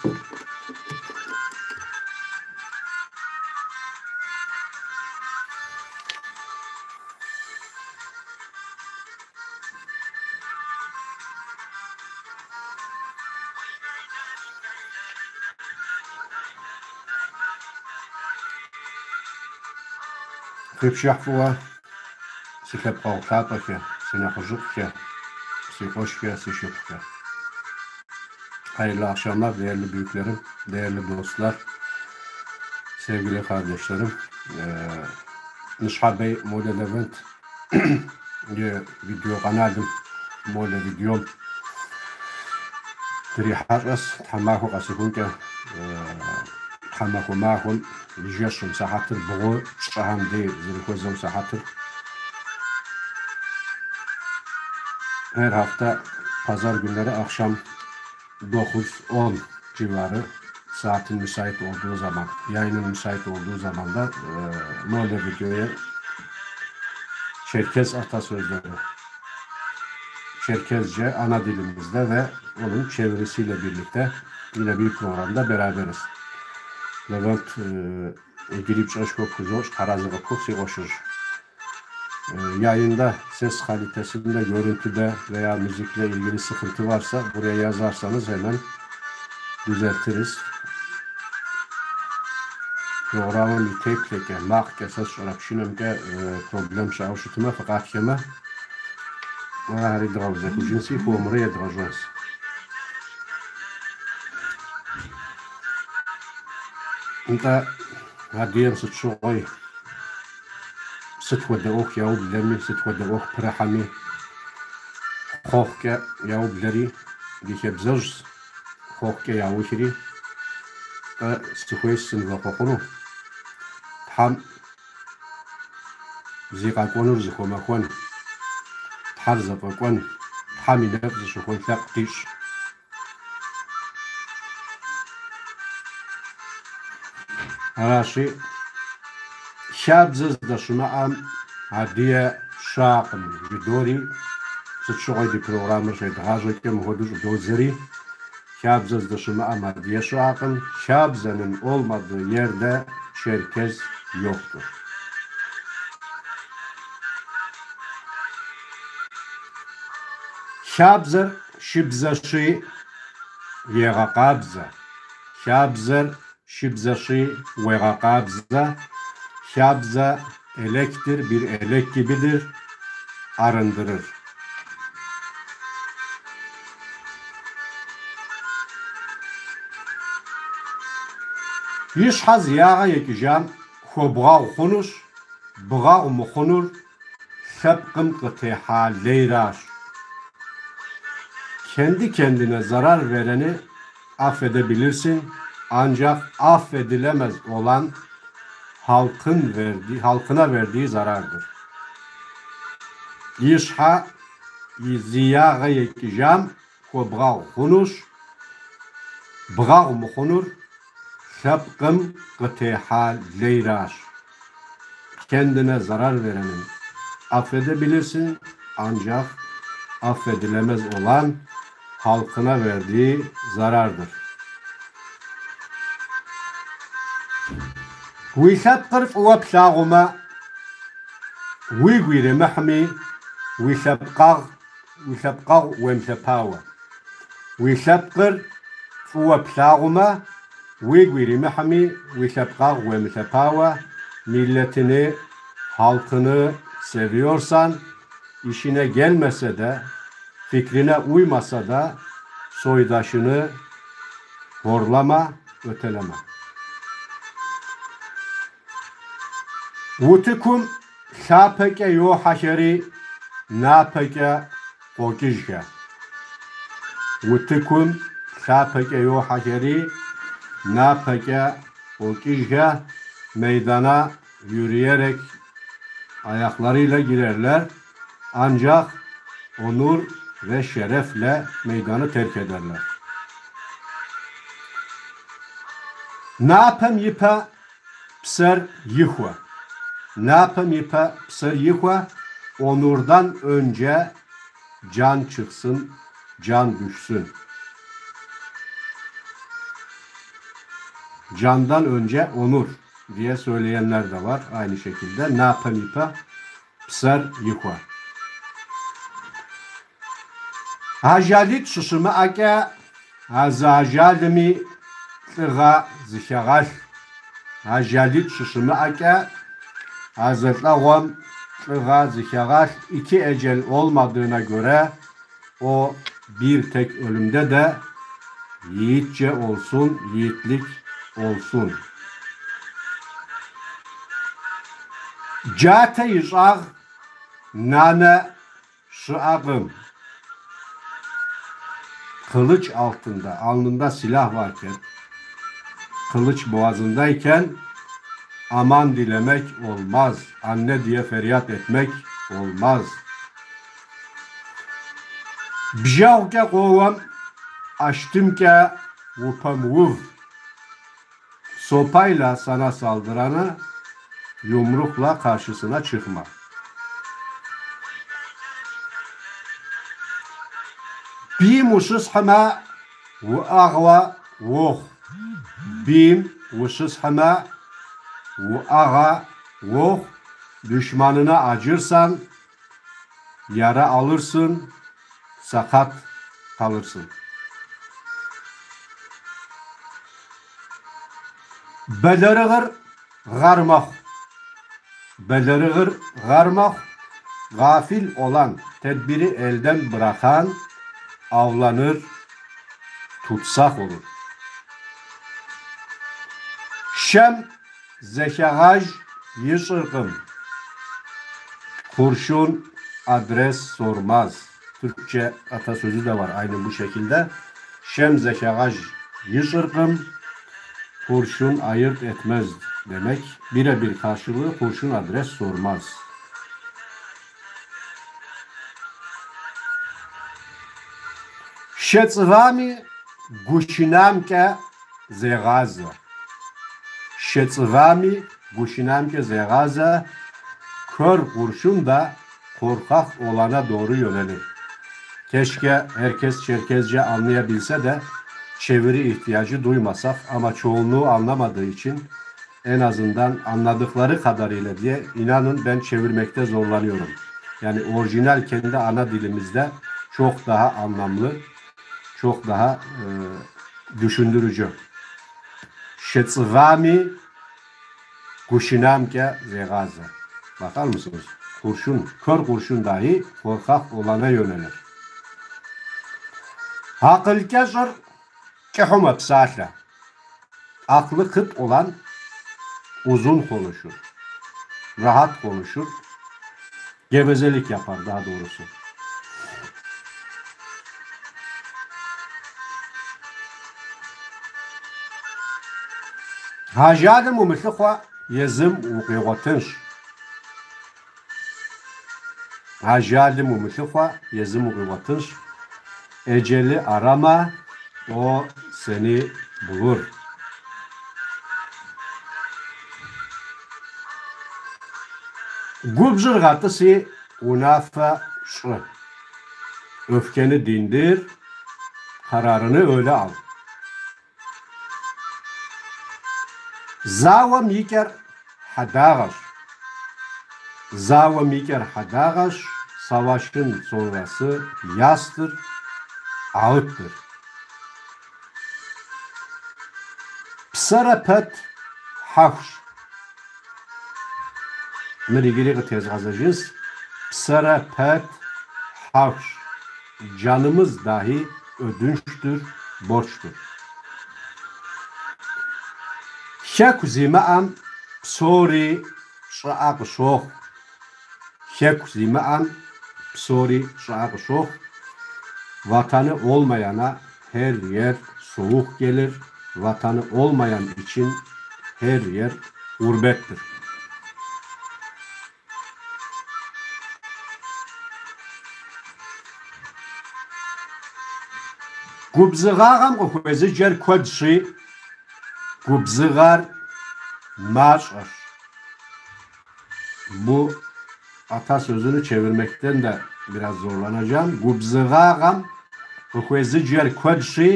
Фи пшыхь фӏыуэ, си лъэпкъэгъу лъапӏэхэ, си нэхъыжьыфӏхэ, си къуэшхэ, си шыпхъухэ. Hayırlı akşamlar değerli büyüklerim, değerli dostlar, sevgili kardeşlerim. Ныщхьэбэ Молэ Левент и видео каналым, Молэ видеом дрихьэщӏэс тхьэмахуэ къэсыхункӏэ тхьэмахуэ махуэм и жэщым сыхьэтыр бгъу пщӏыхэм дей зэрыхуэзэу сыхьэтыр. Her hafta pazar günleri akşam 9-10 civarı saatin müsait olduğu zaman, yayının müsait olduğu zaman da Mole videoya Çerkez atasözleri, Çerkezce ana dilimizde ve onun çevirisiyle birlikte yine bir programda beraberiz. Levent иджыри пщӏэшхуэ пхузощӏ, Тхьэразэ къыпхухъу си къуэшыжь. Yayında ses kalitesinde, görüntüde veya müzikle ilgili sıkıntı varsa buraya yazarsanız hemen düzeltiriz. Программэм и теплъэкӏэ, макъкӏэ, сэ сщӏэрэ пшынэмкӏэ проблем щыӏэу щытмэ, фыкъатхэмэ, ахэри дгъэузэхужынси, хуэмурэ едгъэжьэнс. Нтӏэ, адыгэм сыт щыгъуи, сыт хуэдэ ӏуэху яублэми, сыт хуэдэ ӏуэху пэрыхьэми, хъуэхъукӏэ яублэри, ди хабзэжьщ, хъуэхъукӏэ яухри, тӏэ сыхуейщ сынывэхъуэхъуну. Тхьэм зи къэкӏуэнур зыхуэмэхуэн, Тхьэр зэфӏэкӏуэн, Тхьэм и нэфӏ зыщыхуэн лъэпкъ дищӏ. Аращи, хабзэ здэщымыӏэм адыгэ щыӏэкъым жыдори, сыт щыгъуи ди программэр щедгъажьэкӏэ мыхуэдэу щӏыдодзэри, хабзэ здэщымыӏэм адыгэ щыӏэкъым, хабзэnin olmadığı yerde Çerkez yoktur. Хабзэр шыбзэщи егъэкъабзэ. Хабзэр шыбзэщи уегъэкъабзэ. Хабзэ elektir, bir elek gibidir, arındırır. И щхьэ зи ягъэ екӏыжам хуэбгъэгъу хъунущ, бгъэгъу мыхъунур лъэпкъым къытехьа лейращ. Kendi kendine zarar vereni affedebilirsin, ancak affedilemez olan halkın verdiği, halkına verdiği zarardır. И щхьэ зи ягъэ екӏыжам хуэбгъэгъу хъунущ, бгъэгъу мыхъунур лъэпкъым къытехьа лейращ. Kendine zarar verenin affedebilirsin, ancak affedilemez olan halkına verdiği zarardır. Уи лъэпкъыр фӏыуэ плъагъумэ, уигу иримыхьми, уи лъэпкъэгъу уемылъэпауэ. Уи лъэпкъыр фӏыуэ плъагъумэ, уигу иримыхьми, уи лъэпкъэгъу уемылъэпауэ, milletini, halkını seviyorsan, işine gelmese de, fikrine uymasa da soydaşını horlama, öteleme. Утыкум лъапэкӏэ йохьэхэри, напэкӏэ къокӏыжхэ. Утыкум лъапэкӏэ йохьэхэри, напэкӏэ къокӏыжхэ, meydana yürüyerek ayaklarıyla girerler. Ancak onur ve şerefle meydanı terk ederler. Напэм ипэ псэр ихуэ. Напэм ипэ псэр ихуэ, onurdan önce can çıksın, can düşsün. Candan önce onur diye söyleyenler de var aynı şekilde. Напэм ипэ псэр ихуэ. Ажалитӏ щыщымыӏэкӏэ, а зы ажалми лӏыгъэ зыхэгъэлъ. Ажалитӏ щыщымыӏэкӏэ, а зы лӏэгъуэм лӏыгъэ зыхэгъэлъ. İki ecel olmadığına göre o bir tek ölümde de yiğitçe olsun, yiğitlik olsun. Джатэ и щӏагъ нанэ щыӏэкъым. Kılıç altında, alnında silah varken, kılıç boğazındayken aman dilemek olmaz. Anne diye feryat etmek olmaz. Бжэгъукӏэ къоуэм ӏэштӏымкӏэ упэмыув. Sopayla sana saldıranı yumrukla karşısına çıkma. Бийм ущысхьмэ, уӏэгъэ уохъу. Бийм ущысхьмэ, уӏэгъэ уохъу. Düşmanına acırsan yara alırsın, sakat kalırsın. Бэлэрыгъыр гъэр мэхъу. Бэлэрыгъыр гъэр мэхъу. Gafil olan, tedbiri elden bırakan avlanır, tutsak olur. Шэм зэхэгъэж ищӏыркъым. Kurşun adres sormaz. Türkçe atasözü de var aynı bu şekilde. Шэм зэхэгъэж ищӏыркъым. Kurşun ayırt etmez demek. Birebir karşılığı kurşun adres sormaz. Шэ цӏывами гу шынамкӏэ зегъазэ. Шэ цӏывами гу шынамкӏэ зегъазэ. Kör kurşun da korkak olana doğru yönelir. Keşke herkes Çerkezce anlayabilse de çeviri ihtiyacı duymasak ama çoğunluğu anlamadığı için en azından anladıkları kadarıyla diye inanın ben çevirmekte zorlanıyorum. Yani orijinal kendi ana dilimizde çok daha anlamlı, çok daha düşündürücü. Шэ цӏывами гу шынамкӏэ зегъазэ. Bakar mısınız? Kurşun, kör kurşun dahi korkak olana yönelir. Акъыл кӏэщӏыр кӏыхьу мэпсалъэ. Aklı kıt olan uzun konuşur. Rahat konuşur. Gevezelik yapar daha doğrusu. Ажалым умылъыхъуэ, езым укъигъуэтынщ. Ажалым умылъыхъуэ, езым укъигъуэтынщ. Eceli arama, o seni bulur. Губжьыр гъэтӏыси унафэ щӏы. Öfkeni dindir, kararını öyle al. Зауэм и кӏэр хьэдагъэщ. Зауэм и кӏэр хьэдагъэщ, savaşın sonrası yastır, ağıttır. Псэрэ пэт хьэхущ. Мыр иджыри къытезгъэзэжынщ. Псэрэ пэт хьэхущ. Canımız dahi ödünçtür, borçtur. Хэку зимыӏэм псори щӏыӏэ къыщохъу. Хэку зимыӏэм псори щӏыӏэ къыщохъу. Vatanı olmayana her yer soğuk gelir. Vatanı olmayan için her yer gurbettir. Губзыгъагъэм къыхуезыджэр куэдщи, губзыгъэр мащӏэщ. Bu atasözünü çevirmekten de biraz zorlanacağım. Губзыгъагъэм къыхуезыджэр куэдщи,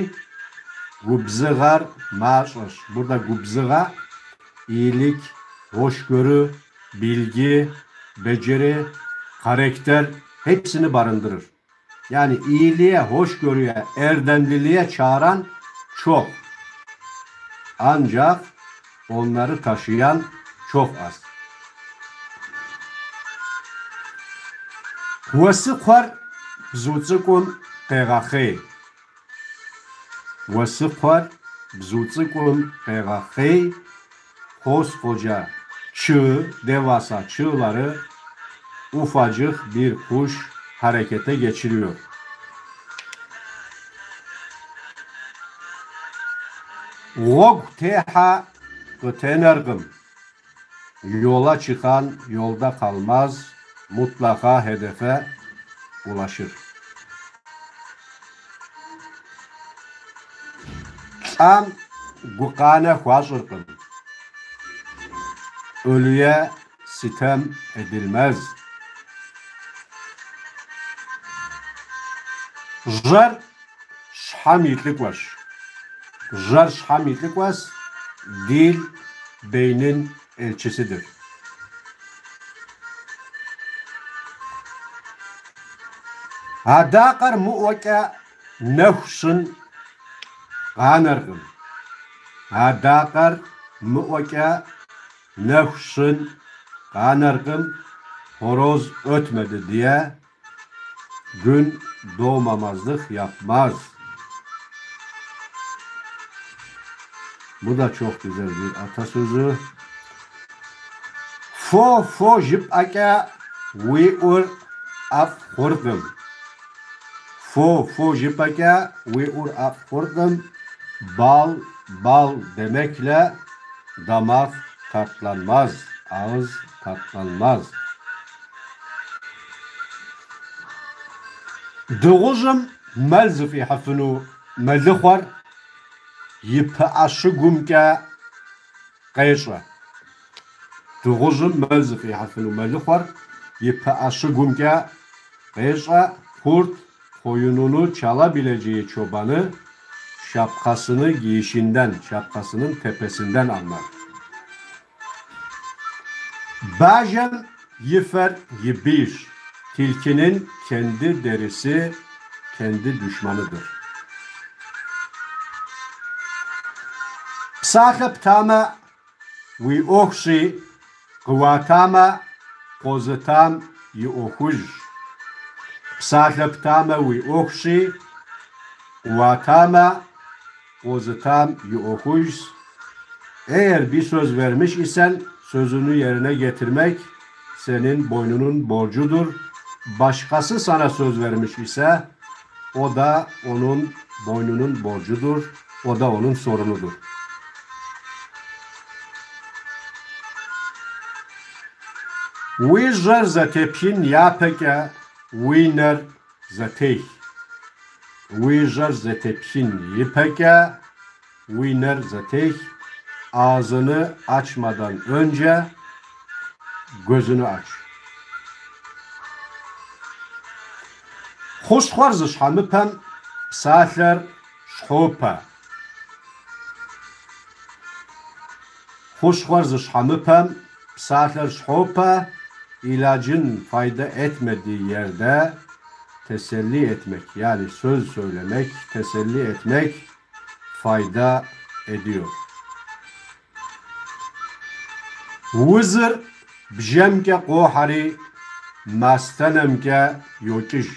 Губзыгъэр мащӏэщ. Burada губзыгъэ iyilik, hoşgörü, bilgi, beceri, karakter hepsini barındırır. Yani iyiliğe, hoşgörüye, erdemliliğe çağıran çok. Ancak onları taşıyan çok az. Уэсыкхъуэр бзу цӏыкӏум къегъэхъей. Уэсыкхъуэр бзу цӏыкӏум къегъэхъей, koskoca çığ, devasa çığları ufacık bir kuş harekete geçiriyor. Гъуэгу техьэ къытенэркъым. Yola çıkan yolda kalmaz, mutlaka hedefe ulaşır. Лӏам гукъанэ хуащӏыркъым. Ölüye sitem edilmez. Жьэр щхьэм и лӏыкӏуэщ. Жьэр щхьэм и лӏыкӏуэщ, dil beynin elçisidir. Адакъэр мыӏуэкӏэ нэху щын къанэркъым. Адакъэр мыӏуэкӏэ нэху щын къанэркъым. Horoz ötmedi diye gün doğmamazlık yapmaz. Bu da çok güzel bir atasözü. Фо, фо жыпӏэкӏэ уи ӏур ӏэфӏ хъуркъым. Фо, фо жыпӏэкӏэ уи ӏур ӏэфӏ хъуркъым. Bal, bal demekle damak tatlanmaz, ağız tatlanmaz. Дыгъужьым мэл зыфӏихьыфыну мэлыхъуэр и пыӏэ щыгумкӏэ къещӏэ. Дыгъужьым мэл зыфӏихьыфыну мэлыхъуэр и пыӏэ щыгумкӏэ къещӏэ. Kurt koyununu çalabileceği çobanı şapkasını giyişinden, şapkasının tepesinden anlar. Бажэм и фэр и бийщ. Tilkinin kendi derisi kendi düşmanıdır. Псалъэ птамэ уи ӏуэхущи, къыуатамэ къозытам и ӏуэхужщ. Псалъэ птамэ уи ӏуэхущи, къыуатамэ къозытам и ӏуэхужщ. Eğer bir söz vermiş isen sözünü yerine getirmek senin boynunun borcudur. Başkası sana söz vermiş ise o da onun boynunun borcudur. O da onun sorunudur. Уи жьэр зэтепхын япэкӏэ уи нэр зэтех. Уи жьэр зэтепхын ипэкӏэ уи нэр зэтех. Ağzını açmadan önce gözünü aç. Хущхъуэр зыщхьэмыпэм псалъэр щхьопэ. Хущхъуэр зыщхьэмыпэм псалъэр щхьопэ. İlacın fayda etmediği yerde teselli etmek, yani söz söylemek, teselli etmek fayda ediyor. Узыр бжэмкӏэ къохьэри мастэнэмкӏэ йокӏыж.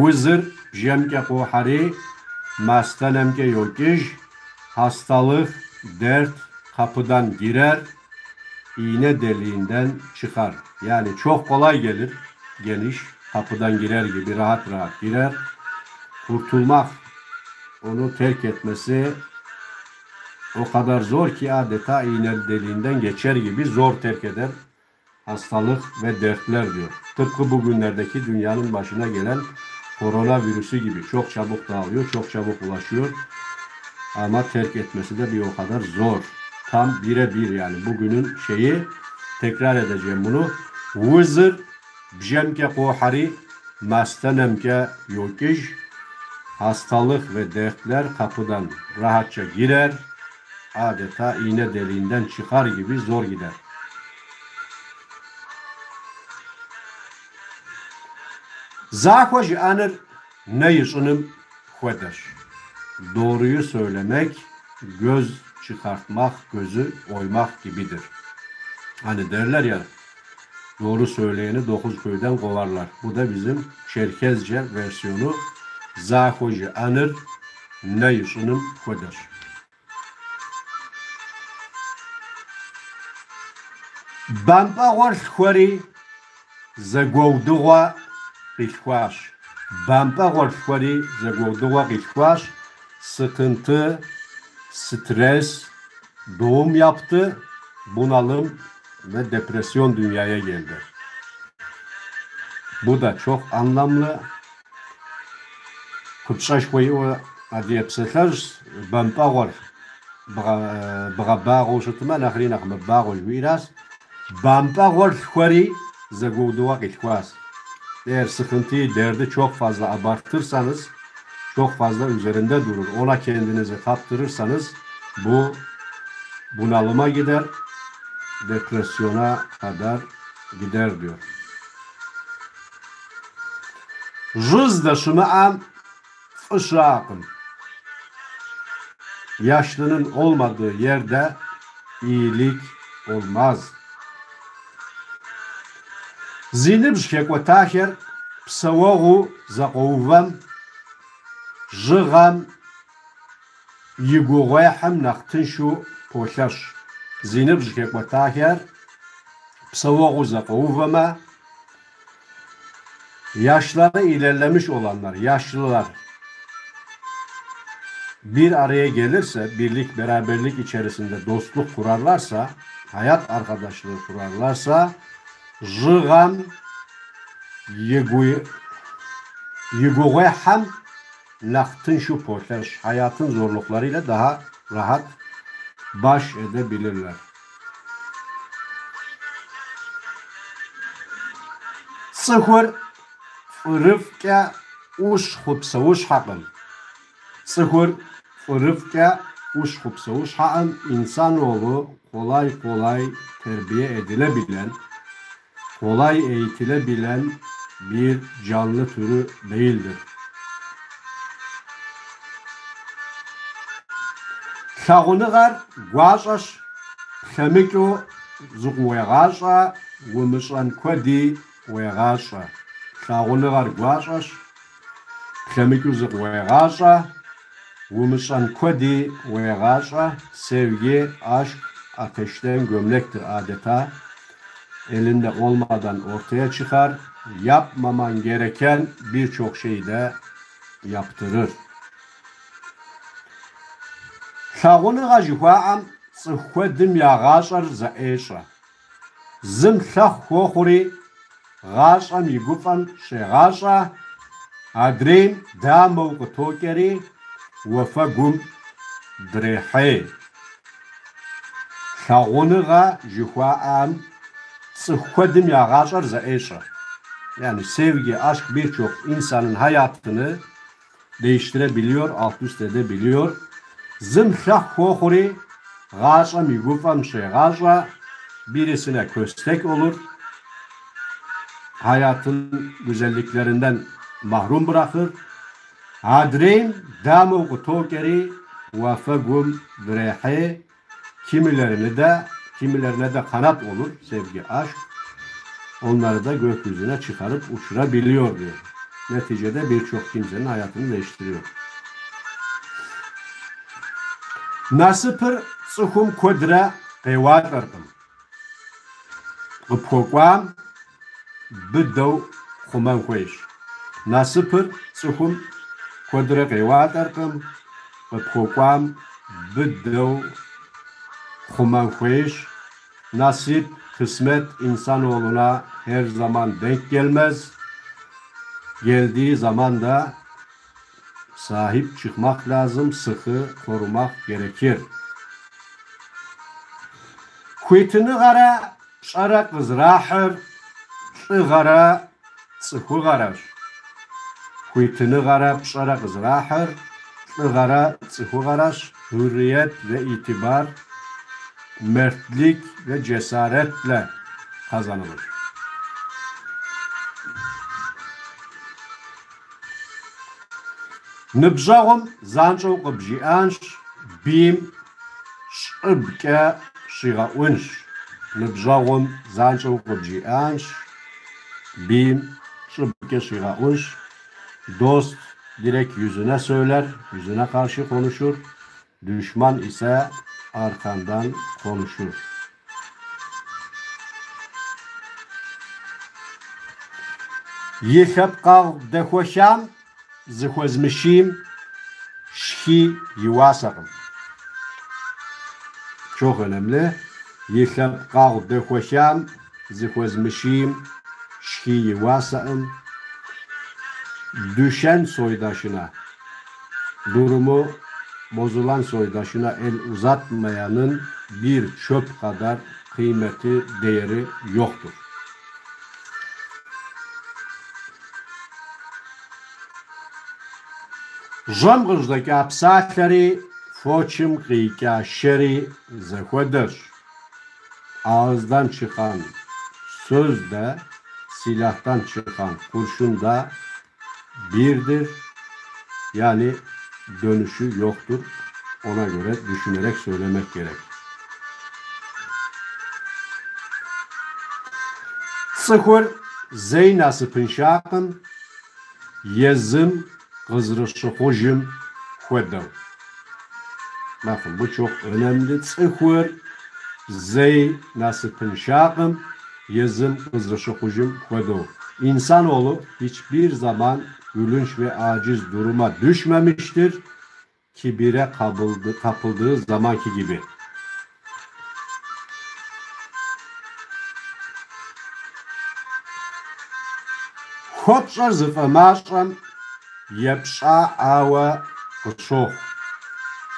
Узыр бжэмкӏэ къохьэри мастэнэмкӏэ йокӏыж. Hastalık, dert kapıdan girer, iğne deliğinden çıkar. Yani çok kolay gelir, geniş, kapıdan girer gibi rahat rahat girer. Kurtulmak, onu terk etmesi o kadar zor ki adeta iğne deliğinden geçer gibi zor terk eder hastalık ve dertler diyor. Tıpkı bugünlerdeki dünyanın başına gelen koronavirüsü gibi çok çabuk dağılıyor, çok çabuk ulaşıyor. Ama terk etmesi de bir o kadar zor. Tam birebir yani bugünün şeyi, tekrar edeceğim bunu. Узыр бжэмкӏэ къохьэри мастэнэмкӏэ йокӏыж. Hastalık ve dertler kapıdan rahatça girer, adeta iğne deliğinden çıkar gibi zor gider. Захуэ жыӏэныр нэ ищӏыным хуэдэщ. Doğruyu söylemek, göz çıkartmak, gözü oymak gibidir. Hani derler ya, doğru söyleyeni 9 köyden kovarlar. Bu da bizim Çerkezce versiyonu. Захуэ жыӏэныр нэ ищӏыным хуэдэщ. Бампӏэгъуэр лъхуэри зэгуэудыгъуэ къилъхуащ. Бампӏэгъуэр лъхуэри зэгуэудыгъуэ къилъхуащ. Sıkıntı, stres doğum yaptı, bunalım ve depresyon dünyaya geldi. Bu da çok anlamlı. Купщӏэшхуэ иӏэу адыгэ псалъэжь бампӏэгъуэр бгъэбагъуэу щытмэ, нэхъри нэхъ мэбагъуэ жыхуиӏэращ. Бампӏэгъуэр лъхуэри зэгуэудыгъуэ къилъхуащ. Eğer sıkıntıyı, derdi çok fazla abartırsanız, çok fazla üzerinde durur, ona kendinizi kaptırırsanız bu bunalıma gider, depresyona kadar gider diyor. Жьы здэщымыӏэм фӏы щыӏэкъым. Yaşlının olmadığı yerde iyilik olmaz. Зи ныбжь хэкӏуэтахэр псэуэгъуу зэкъуэувэм, жьыгъэм и гугъуехьым нэхъ тыншу полъэщ. Зи ныбжь хэкӏуэтахэр псэуэгъуу зэкъуэувэмэ, yaşları ilerlemiş olanlar, yaşlılar bir araya gelirse, birlik, beraberlik içerisinde dostluk kurarlarsa, hayat arkadaşlığı kurarlarsa, жьыгъэм и гугъуехьым нэхъ тыншу полъэщ. Hayatın zorluklarıyla daha rahat baş edebilirler. Цӏыхур фӏырыфӏкӏэ ӏущ хъу псэущхьэкъым. Цӏыхур фӏырыфӏкӏэ ӏущ хъу псэущхьэкъым. İnsanoğlu kolay kolay terbiye edilebilen, kolay eğitilebilen bir canlı türü değildir. Лъагъуныгъэр гуащӏэщ, плъэмыкӏыу зыкъыуегъащӏэ, умыщӏэн куэди уегъащӏэ. Лъагъуныгъэр гуащӏэщ, плъэмыкӏыу зыкъыуегъащӏэ, умыщӏэн куэди уегъащӏэ. Sevgi, aşk ateşten gömlektir adeta. Elinde olmadan ortaya çıkar. Yapmaman gereken birçok şeyi de yaptırır. Лъагъуныгъэ жыхуаӏэм цӏыху куэдым я гъащӏэр зэӏещӏэ. Зым лъэхъу хуохъури гъащӏэм и гуфӏэм щегъащӏэ, адрейм дамэу къытокӏэри уафэгум дрехьей. Лъагъуныгъэ жыхуаӏэм цӏыху куэдым я гъащӏэр зэӏещӏэ. Yani sevgi, aşk birçok insanın hayatını değiştirebiliyor, alt üst edebiliyor. Зым лъэхъу хуохъури гъащӏэм и гуфӏэм щегъащӏэ, birisine köstek olur, hayatın güzelliklerinden mahrum bırakır. Адрейм дамэу къытокӏэри уафэгум дрехьей, kimilerini de kimilerine de kanat olur sevgi, aşk. Onları da gökyüzüne çıkarıp uçurabiliyor diyor. Neticede birçok kimsenin hayatını değiştiriyor. Насыпыр цӏыхум куэдрэ къеуалӏэркъым. Къыпхуэкӏуам быдэу хъумэн хуейщ. Насыпыр цӏыхум куэдрэ къеуалӏэркъым, къыпхуэкӏуам быдэу хъумэн хуейщ. Nasip, kısmet insanoğluna her zaman denk gelmez. Geldiği zaman da sahip çıkmak lazım, sıkı korumak gerekir. Хуитыныгъэрэ пщӏэрэ къызэрахьыр лӏыгъэрэ цӏыхугъэрэщ. Хуитыныгъэрэ пщӏэрэ къызэрахьыр лӏыгъэрэ цӏыхугъэрэщ, hürriyet ve itibar, mertlik ve cesaretle kazanılır. Ныбжьэгъум занщӏэу къыбжиӏэнщ, бийм щӏыбкӏэ щигъэӏунщ. Ныбжьэгъум занщӏэу къыбжиӏэнщ, бийм щӏыбкӏэ щигъэӏунщ. Dost direkt yüzüne söyler, yüzüne karşı konuşur. Düşman ise arkandan konuşur. И лъэпкъэгъу дэхуэхам зыхуэзмышийм шхий и уасэкъым. Çok önemli. И лъэпкъэгъу дэхуэхам зыхуэзмышийм шхий и уасэкъым. Düşen soydaşına, durumu bozulan soydaşına el uzatmayanın bir çöp kadar kıymeti, değeri yoktur. Жьэм къыжьэдэкӏа псалъэри фочым къикӏа шэри зэхуэдэщ. Ağızdan çıkan söz de silahtan çıkan kurşun da birdir. Yani dönüşü yoktur. Ona göre düşünerek söylemek gerek. Цӏыхур зэи насыпыншакъым, езым къызэрыщыхъужым хуэдэу. Bakın bu çok önemli. Цӏыхур зэи насыпыншакъым, езым къызэрыщыхъужым хуэдэу. İnsanoğlu hiçbir zaman gülünç ve aciz duruma düşmemiştir. Kibire kapıldığı zamanki gibi. Хуэпщӏэр зыфӏэмащӏэм епщӏаӏауэ къыщохъу.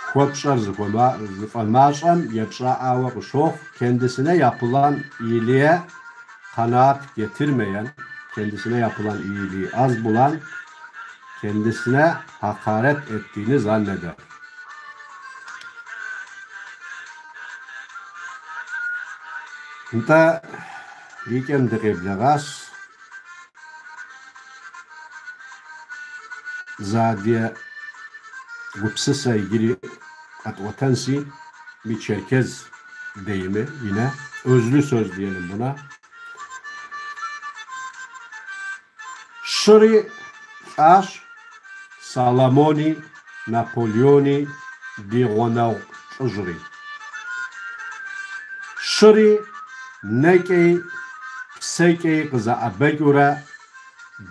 Хуэпщӏэр зыфӏэмащӏэм епщӏаӏауэ къыщохъу. Kendisine yapılan iyiliğe kanaat getirmeyen, kendisine yapılan iyiliği az bulan, kendisine hakaret ettiğini zanneder. Нтӏэ, и кӏэм дыкъеблэгъащ. Зы адыгэ гупсысэ иджыри къэтӏуэтэнси, bir Çerkez deyimi yine. Özlü söz diyelim buna. Щыри лӏащ, Соломони, Наполеони, ди гъунэгъу лӏыжьри. Щыри нэкӏи псэкӏи къызэӏэбэкӏыурэ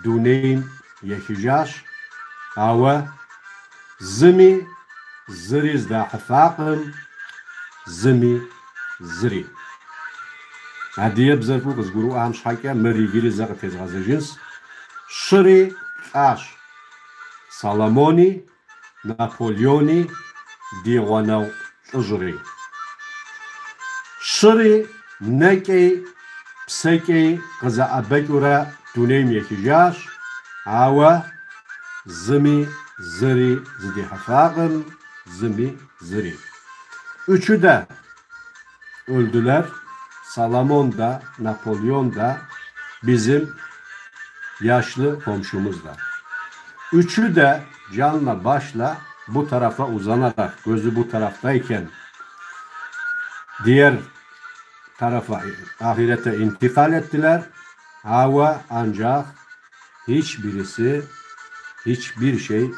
дунейм ехыжащ, ауэ зыми зыри здахьыфакъым, зыми зыри. Адыгэбзэр фӏыуэ къызыгурыӏуам щхьэкӏэ мыр иджыри зэ къытезгъэзэжынщ. Щыри лӏащ, Соломони, Наполеони, ди гъунэгъу лӏыжьри. Щыри нэкӏи псэкӏи къызэӏэбэкӏыурэ дунейм ехыжащ, ауэ зыми зыри зыдихьыфакъым, зыми зыри. Üçü de öldüler. Salomon da, Napolyon da, bizim yaşlı komşumuz da. Üçü de canla başla bu tarafa uzanarak, gözü bu taraftayken diğer tarafa, ahirete intikal ettiler. Ama ancak hiçbirisi hiçbir şey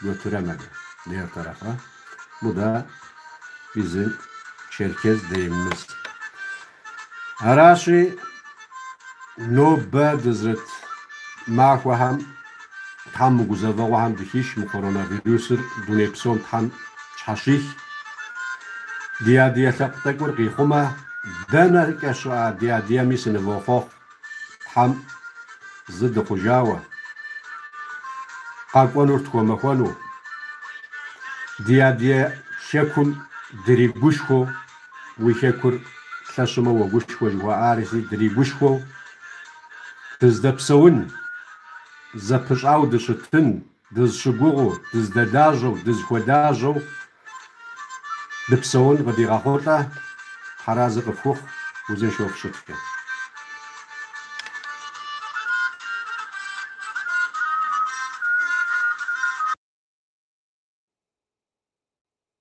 götüremedi diğer tarafa. Bu da bizim Çerkez deyimimiz. Аращи, нобэ дызэрыт махуэхэм Тхьэм мы гузэвэгъуэхэм дыхиш, мы коронавирусыр дуней псом Тхьэм щхьэщих. Ди адыгэ лъэпкъ тӏэкӏур къихъумэ, дэнэкӏэ щыӏэ ди адыгэми сынывохъуэхъу. Тхьэм зы дыхъужауэ, къэкӏуэнур тхуэмэхуэну, ди адыгэ хэкум дригушхуэу, уи хэкур лъэщымэ уогушхуэ жыхуаӏари, дригушхуэу дыздэпсэун. зэпыщӏауэ дыщытын, дызыщыгугъыу, дыздэлажьэу, дызыхуэлажьэу дыпсэун къыдигъэхъулӏэ, Тхьэразэ къыфхухъу, узыншэу фыщытхэ.